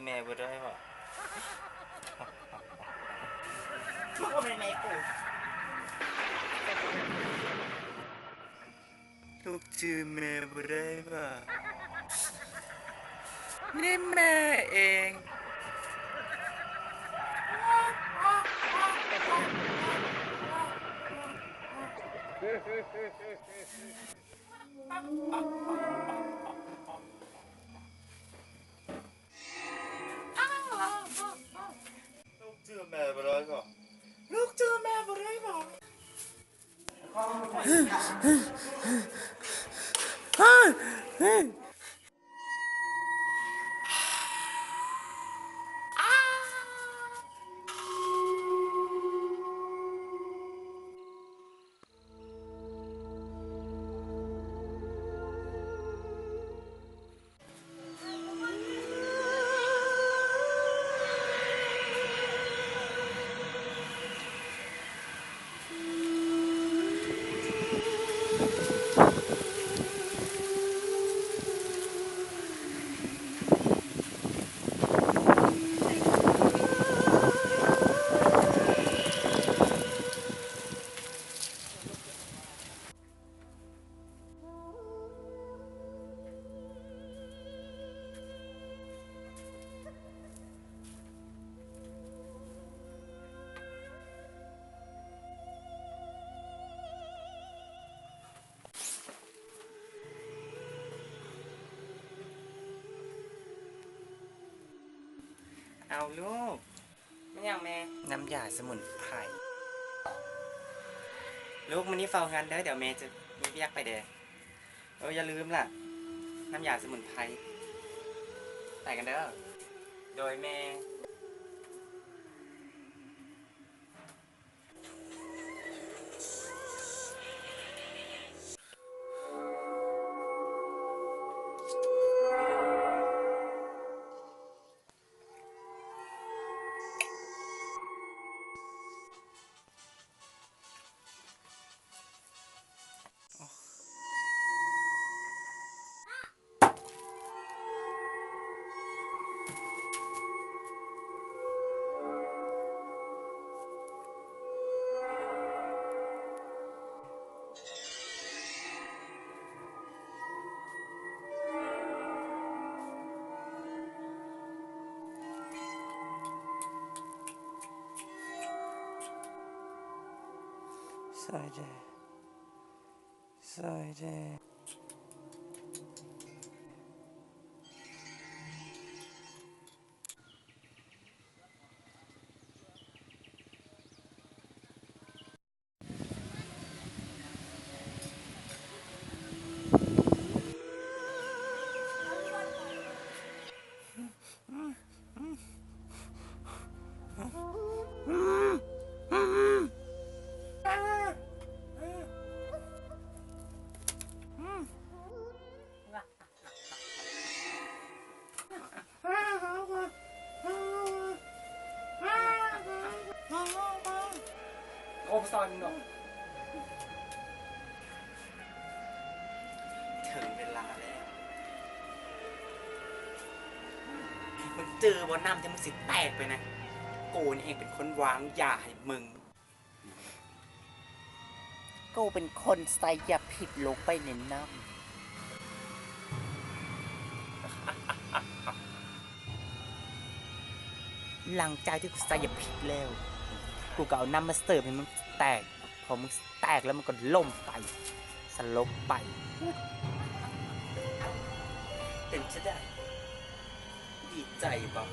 ແມ່ບໍ່ໄດ້ຫວາ? ມັນບໍ່ແມ່ນແມ່ກູ. ລູກຈື່ແມ່ບໍ່ໄດ້ຫວາ? ນີ້ແມ່ເອງ. ລູກຈື່ແມ່ບໍ່ໄດ້ຫວາ? ລູກຈື່ແມ່ບໍ່ໄດ້ຫວາ? ເອົາລູກ. ແມ່ນຫຍັງແມ່? ນ້ຳຢາສະໝຸນໄພ. ລູກ ມື້ນີ້ເຝົ້າເຮືອນເດີ ດຽວແມ່ຈະມີວຽກໄປເດີ. ເອີ ຢ່າລືມລະ ນ້ຳຢາສະໝຸນໄພ. ໄປກັນເດີ. ໂດຍແມ່. ຊ່ອຍແດ່ ຊ່ອຍແດ່. ໂອ້ ບໍ່ຊອຍມຶງດອກ. ເຖິງເວລາແລ້ວ. ມຶງຈື່ບໍ່ ນ້ຳທີ່ມຶງຊິແຕກໄປນະ? ກູນີ້ເອງເປັນຄົນວາງຢາໃຫ້ມຶງ. ກູເປັນຄົນໃສ່ຢາພິດລົງໄປໃນນ້ຳ. ຫຼັງຈາກທີ່ກູໃສ່ຢາພິດແລ້ວ ກູກໍເອົານ້ຳມາເສີບໃຫ້ມຶງແຕກ. ພໍມຶງແຕກແລ້ວ ມຶງກໍລົ້ມໄປ ສະຫຼົບໄປ. ເປັນຈັ່ງໃດ? ດີໃຈບໍ່?